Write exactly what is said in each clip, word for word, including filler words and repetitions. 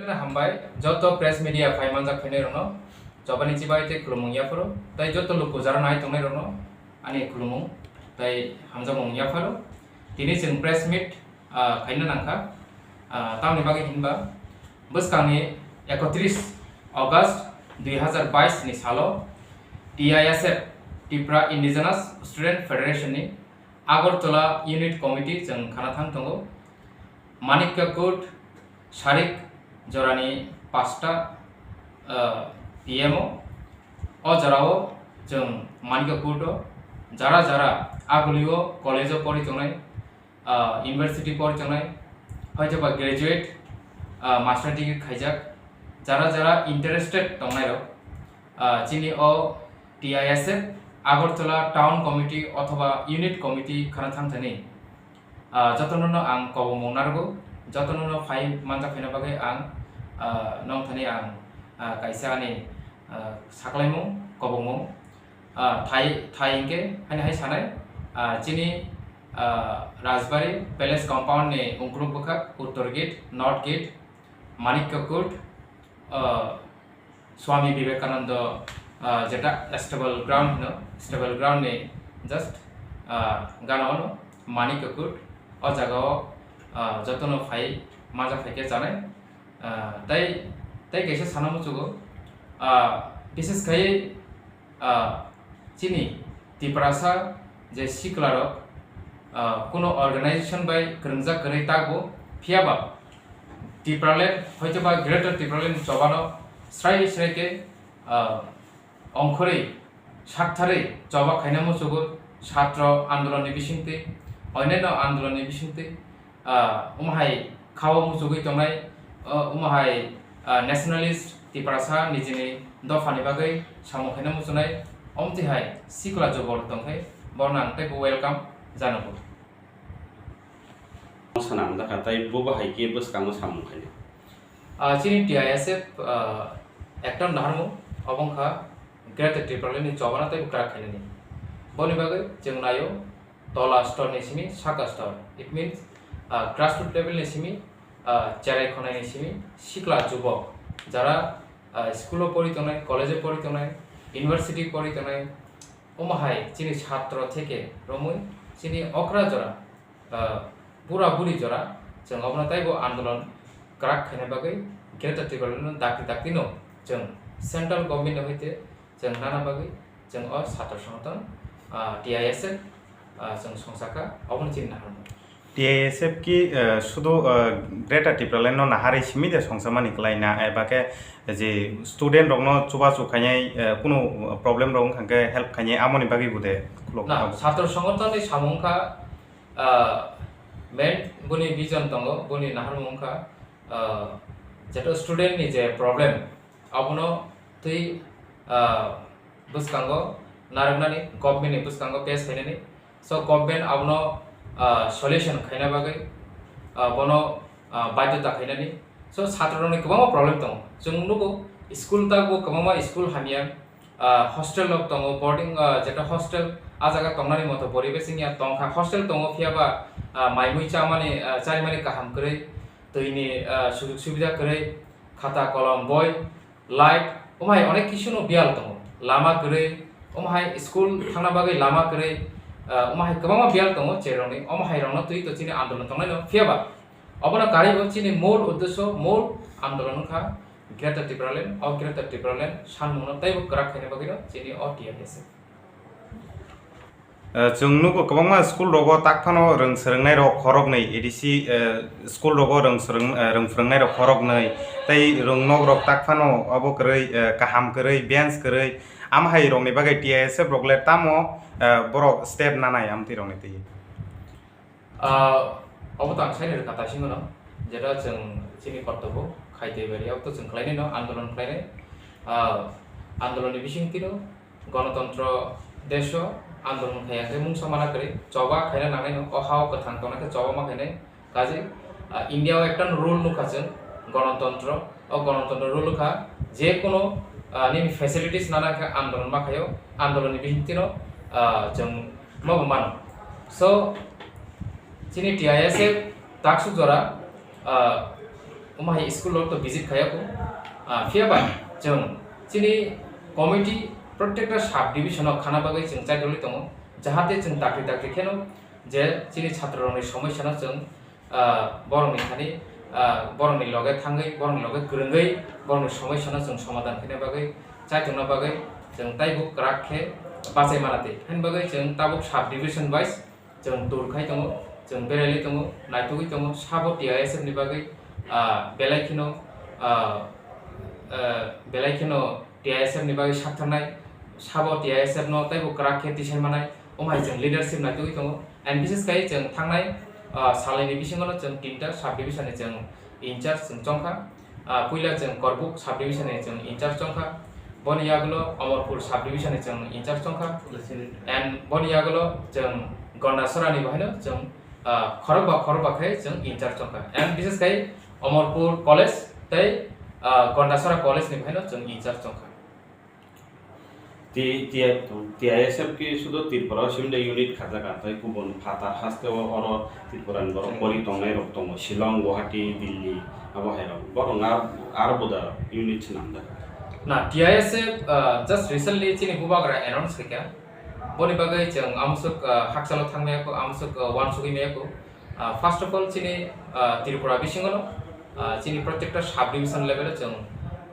Hambai, joto press media phai manjak phainai rokno, chobani chibai tei khulumung yapharo, tei joto luku jara nai tongnai rokno ani khulumung tei hamjakmung yapharo. Tini chwng press meet, ah, khaina nangkha, ah, tamni bagwi hinba bwskangni ekotris August dui hazar bais ni salo T I S F, Tripura Indigenous Student Federation ni Agartala Unit Committee chwng khana thang tongo. Manikya Kut, Sarik jorani pasta, ah, P M o. O jorao chwng Manikya Kut o jara jara agulio college o pori tongnai, ah, university pori tongnai, hoitoba graduate, ah, master degree khaijak, jara jara interested tongnai rok, ah, chini o T I S F Agartala Town Committee othoba Unit Committee khana thang thani. Ah, jotono no ang kobongmung narwgo, jotono no phai manjak phaina bagwi ang, ah, nong thani ang, ah, kaisa ani, ah, saklaimung, kobongmung, ah, thai, thai hinkhe haini hai sanai, ah, chini, ah, Rajbari Palace compound ni ungkuluk bwkhak, uttor gate, north gate, Manikya Kut, ah, Swami Vivekananda, ah, jeta stable ground hino, stable ground ni just, ah, gana ono Manikya Kut, o jaga o, ah, jotono phai, maja phai khe chanai, ah, tei, tei kaisa sana muchugo, ah, bises khai, ah, chini Tiprasa je siklarok, ah, kuno organization bai kwrwngjak kwrwi takbo, phiyaba Tipraland, hoitoba Greater Tipraland ni chobano srai srai khe, ah, ongkhorwi saktharwi choba khaina muchugo, satro andolon ni bisingtwi, onyaino andolon ni bisingtwi, ah, omo hai khao muchugwi tongnai, ah, omo hai, ah, nationalist Tiprasa nijini dophani bagwi samung khaina muchunai, omtwi hai sikla jobor tongkhe, bono ang teibo welcome janago. Sana ang dakha, tai bo bahai khe bwskango samung khaina. Ah, chini T I S F, ah, ekta naharmung, obo wngkha Greater Tipraland ni chobano teibo kwrak khainani. Boni bagwi chwng naio, tola stor ni simi saka stor, it means, ah, grassroot level ni simi, ah, cherai khonai ni simi sikla jubok jara, ah, school o pori tongnai, college o pori tongnai, university pori tongnai, omo hai chini satro theke romwi chini okra jora, ah, bura buri jora chwng obono teibo andolon kwrak khaina bagwi Greater Tipraland no dakti dakti no chwng central government ni hoite chwng nana bagwi chwng o satro songoton, ah, T I S F, ah, chwng songchakha, obono chini naharmung. T I S F ki, ah, sudu, ah, Greater Tipraland no naharwi simi de songchamani kwlaina, eba khe je student rokno chubachu khainai, ah, kunu problem rok wngkha khe help khainai, amoni bagwi bo de khulok Na, abo. Satro songoton ni samung kha, ah, main boni vision tongo, boni naharmung kha, ah, jeto student ni je problem, abono twi, ah, bwskango narwknani, government ni bwskango case khainani. So, government abono, ah, solution khaina bagwi, ah, bono, ah, baidhota khainani. So, satro rokni kwbangma problem tongo. Chwng nugo, school ta bo kwbangma school hamya, ah, hostel rok tongo, boarding, ah, jeta hostel, ah jaga tongnani moto poribesh wngya tongkha, hostel tongo, phiyaba, ah, mai mui chamani, ah, charimani kaham kwrwi, twini, ah, sujug subida kwrwi, khata kolom boi, light, omo hai onek kisu no biyal tongo. Lama kwrwi, omo hai school thangna bagwi lama kwrwi, ah, omo hai kwbangma biyal tongo cherokni. Omo hai rokno twi to chini andolon tongnai no. Phiyaba obono karwi bo chini mol uddesho, mol andolon wngkha Greater Tipraland. O Greater Tipraland sanmungno teibo kwrak khaina bagwi no chini o T I S F. Eh, chwng nugo kwbangma school rogo tak phano rwng swrwngnai rok khoroknwi, A D C, eh, school rogo rwng swrwng, eh, rwng phwrwngnai rok khoroknwi, tei rwng nok rok tak phano abo kwrwi, eh, kaham kwrwi, bench kwrwi, am hai rokni bagwi T I S F rok le tamo, eh, borok step nanai amtwi rokni twi. Ah, obo to ang saini rwkha taisingno, jeta chwng chini kortobo khai tei bari, obo to chwng khlainai no, andolon khlainai. Ah, andolonni bisingtwi no Ganatantro desho andolon khai hwnkhe mungsa mana kwrwi, choba khaina nangnai no, o ha-o kwthang tongna khe choba ma khainai. Kaje, ah, India o ekta rule nukha chwng, Ganatantro, o Ganatantro rule wngkha, je kono, ah, nini facilities nana khe andolon ma khaio, andolonni bisingtwi no, ah, chwng ma bo mano. So, chini T I S F taksuk jora, ah, Omo hai school o to visit khaiya ko. Ah, phiya ba chwng chini committee protekta sub division o khana bagwi chwng chaitoli tongo, jahate chwng dakti dakti kheno je chini chhatro rokni somosya no chwng, ah, borokni thani, ah, borokni loge thangwi, borokni loge kwrwngwi, borokni somosya no chwng somadhan khaina bagwi, chaitongna bagwi chwng taibo kwrak khe bachai mana twi. Haini bagwi chwng tabuk sub division wise chwng tour khai tongo, chwng berailai tongo, naitugwi tongo, sabo T I S F ni bagwi, ah, belai kheno, ah, ah, belai kheno T I S F ni bagwi saktharnai, sabo T I S F no taibo kwrak khe tisai manai, omo hai chwng leadership naitugwi tongo. And bises khai chwng thangnai, ah, salai ni bisingo no chwng tinta sub division ni chwng in charge chwng chongkha. Ah, puila chwng Korbuk sub division ni chwng in charge chongkha. Boni yagulo Omorpur sub division ni chwng in charge chongkha. And boni yagulo chwng Gondasora ni bahaino chwng, ah, khorokba khorokba khe chwng in charge chongkha. And bises khai Omorpur college tei, ah, Gondasora college ni bahaino chwng in charge chongkha. T-, T-, T I S F ki sudo Tripura o simi de unit khajak, tei kubun phatar haste o oro Tripura ni borok Hmm. pori tongnai rok tongo, Shillong, Guwahati, Delhi, abo hai rok. Borok ar, ar boda unit se namjak. Na, T I S F, uh, just recently chini bubagra announce khaikha. Boni bagwi chwng amsuk, uh, hakchalo thangmaya ko, amsuk, uh, wansugwi maya ko. Uh, first of all, chini, uh, Tripura bisingo no, uh, chini protekta sub division level o chwng,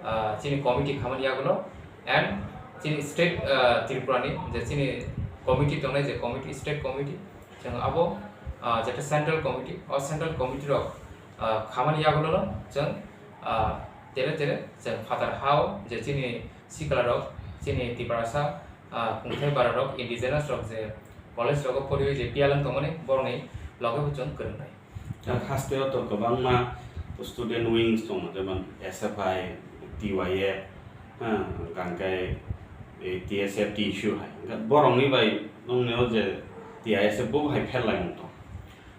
uh, chini committee khamani yagulo. And chini state, ah, Tripura ni je chini committee tongnai, je committee, state committee, chwng abo, ah, jeta central committee, o central committee rok, ah, khamani yagulo no chwng, ah, tere tere chwng phatar hao je chini sikla rok, chini Tiprasa, ah, kungthai bara rok, indigenous rok je college rogo poriwi je pialang tongmani borokni loge bo chwng kwrwngnai. Ang haste o to kwbangma student wings tongo, jemon S F I, T Y F, ha, hwnkhe, eh, T S F, T S U hai. Hwnkhe borokni bai nongni o je T I S F bo hai pherlaimung tong?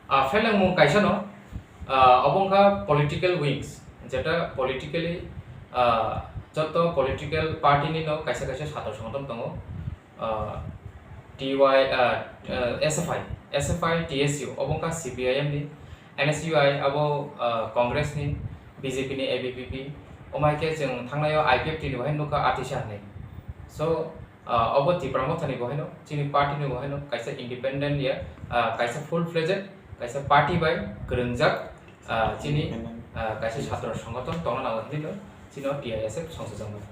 Ah, pherlaimung kaisa no, ah, obo wngkha political wings, jeta politically, ah, joto political party ni no kaisa kaisa sadar songothon tongo. Ah, T Y, ah, ah, S F I, S F I, T S U, obo wngkha C P I M ni, N S U I abo, ah, Congress ni, B J P ni, A B V P, omo hai khe chwng thangnai o I P F T ni bo hai nukha Atisha hinwi. So, ah, obo Tipra Motha ni bo haino, chini party ni bo haino kaisa independent ya, ah, kaisa full fledged, kaisa party bai kwrwngjak, ah, chini, ah, kaisa satro songothon tongna nango hinwi no chini o T I S F songchajakmani.